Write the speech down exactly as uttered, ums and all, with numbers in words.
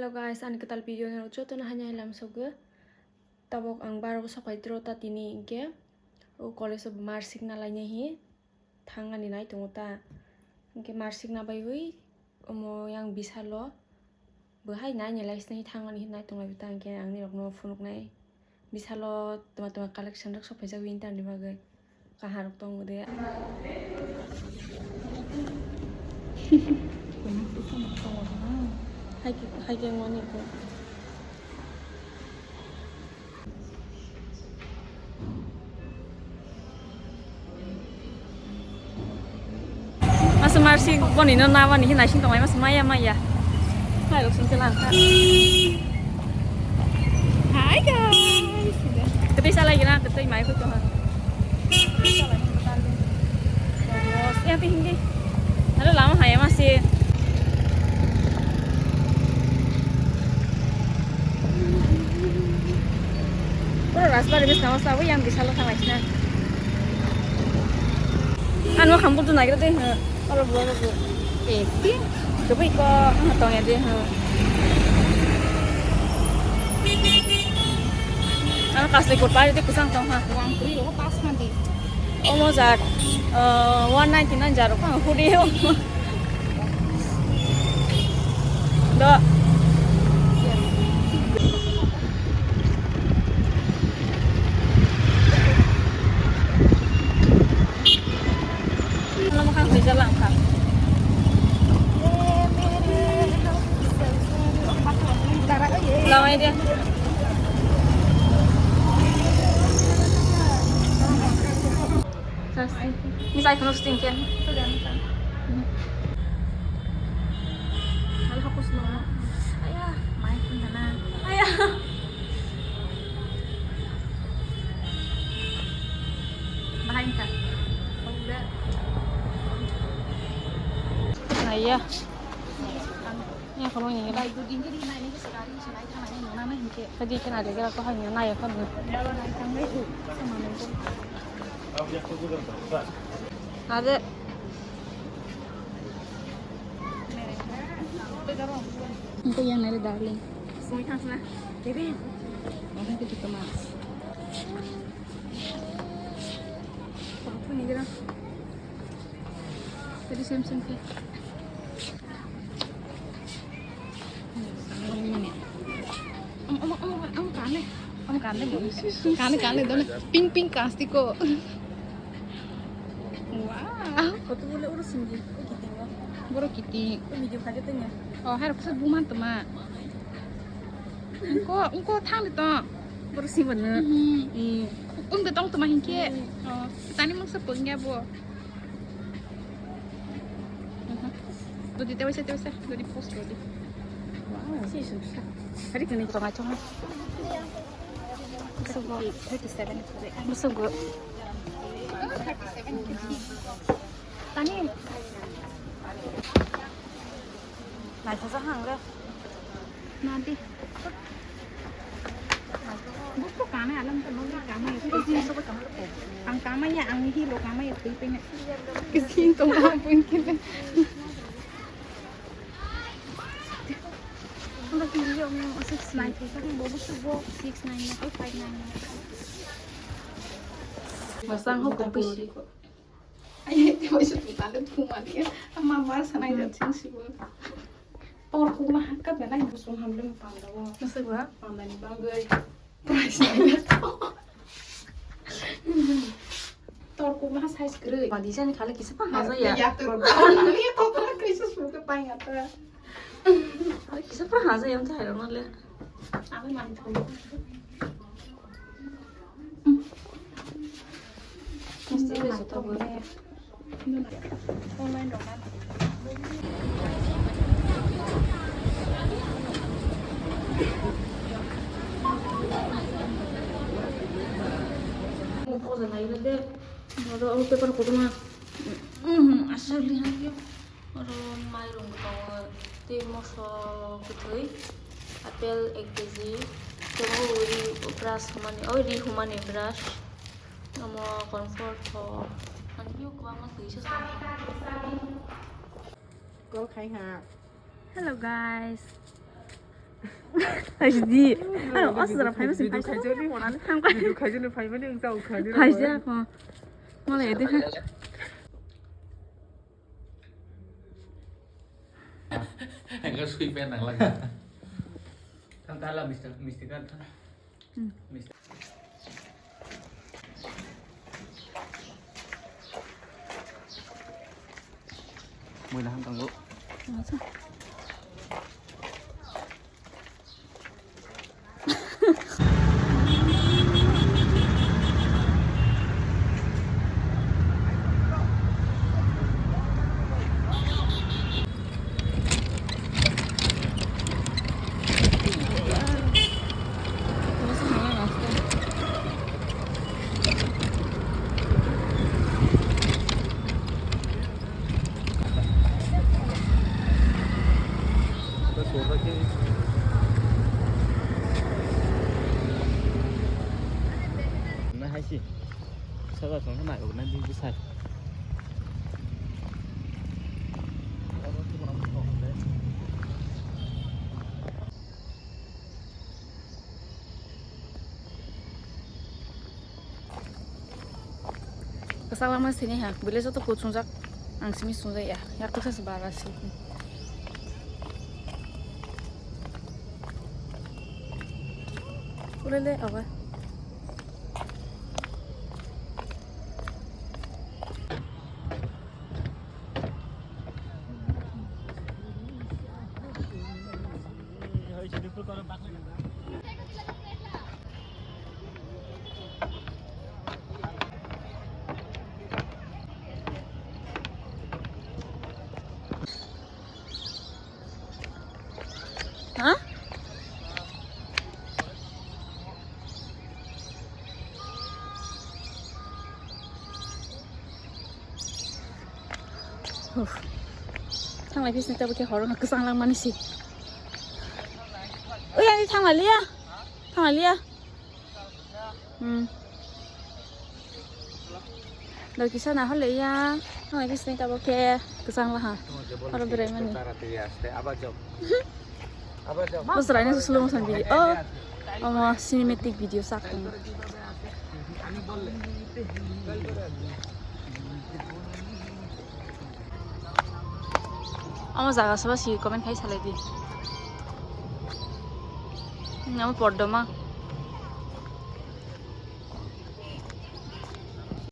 Hello guys, ani kwtal video no joto no hanya hilam sogo. Tabok ang baro sopai tro ta tini hinkhe o college o marksheet na lainai hi thang ani nai tongo ta. Hinkhe marksheet na baiwi omo yang bisalo bo hai nai ni lai sini thang ani hinai tong lai ta hinkhe ang ni rok no phunuk nai. Bisalo tuma tuma collection rok sopai jago winter ni bagwi. Kahar rok tongo de. Hai ke, hai ke ngoni ko. Masa marksheet boni no na bani hinai sing tong mai masa maya maya. Hai rok sung ke lang kha. Hi guys. Ketui salai gina, ketui mai khutu ha. Yang tinggi. Ada lama hai masih. Pura raspberry bis nama sabu yang bisa lo sama sih. Anu kamu tuh naik tuh, ha. Oro bro, oro bro. Eh, di. Coba iko, ah, tong ya di, ha. Ano kasih ikut lari di kusang tong, ha. Wang three, oh, pas nanti. Omo jak, eh, one ninety nine jar, ha, hudi. Do. Ano makan kerja langka. Lama dia. Sasi. Ini saya kena sting kan. Hal hapus no. Ayah, main pun sana. Ayah. Bahai ka. Ayah. Ya, kalau ini. Tadi kena ada kira kau hanya naya kan. Ada. Engko yang nari darling. Sumi thang sana. Kevin. Ada kita teman. Waktu ni kira. Tadi sem sem ke. Omo, omo, omo, omo kane. Omo kane bo. Kane, kane dona. Pink, pink kasti ko. Wow. Koto bole oro singgi. Ko kiting ko. Boro kiting. Ko video khaje tanya. Oh, har kusa buman tuma. Engko, engko thang de tong. Boro sing bana. Mhm. Eh. Ung de tong tuma hinke. Hmm. Oh, tani mangsa pengya bo. Dodi, te waisa, te waisa. Dodi post dodi. Wow. Si, si, si. Hari kene. Tong ai tong. Musugo. Thirty seven. Musugo. Tani. Naithosa hang le. Nadi. Buku kame alam ta mangli kame. Ang kama ya, ang hilo kama ya, tui pene. Kisin to ma pun kile. Ang hilo mo six nine. Bobo subo six nine na, five nine na. Masang ho kopisi. Ai, te bai se tu tale thuma dia. Ama mar sanai ja ching si bo. Tor ku ma hakka belai busung hamle ma panda bo. Masa gua? Panda ni bangoi. Price ni. Tor ku ma size kwrwi. Badi jani khale kisa pa haja ya. Ya to. Ni to to kisa su ke pa ya ta. Kisa pa haja ya ta hai ro le. Aku mani thong. Paper kotorma. Aswk liha khe. Oro mairung bo tongo, tei moso kwthwi, apple ek kg, tei o ri brush humani, o ri humani brush, omo cornflour thok, ani khe kwbangma twi se tongo. Call khai ha. Hello guys. Aji di. Ano asra phai masing phai. Video khaijani phai mani ang chau khani. Phai ja ko. Mala ede kha. Enggak sui pen nang lagi. Thang kala mister mister kan thang. Hmm. Mister. Mui nahan tanggo. Masa? Na hai si. Saba song na ko na di di sai. Kwchak lama sini ha, bwlai joto kuchungjak, ang simi chungjak ya, yak tuksa se bara si. Ulele awa. Ha? Uf. Thanglai phisni tabo khe horo no kwchang langmani si. Oi, ani thanglai liya. Thanglai liya. Hmm. Doi kisa na hole ya. Thanglai phisni tabo khe kwchang laha. Horo berai mani. Bosra ini slow motion video. Oh, omo cinematic video sak tong. Omo jaga soba si comment khai salai di. Omo poddo ma.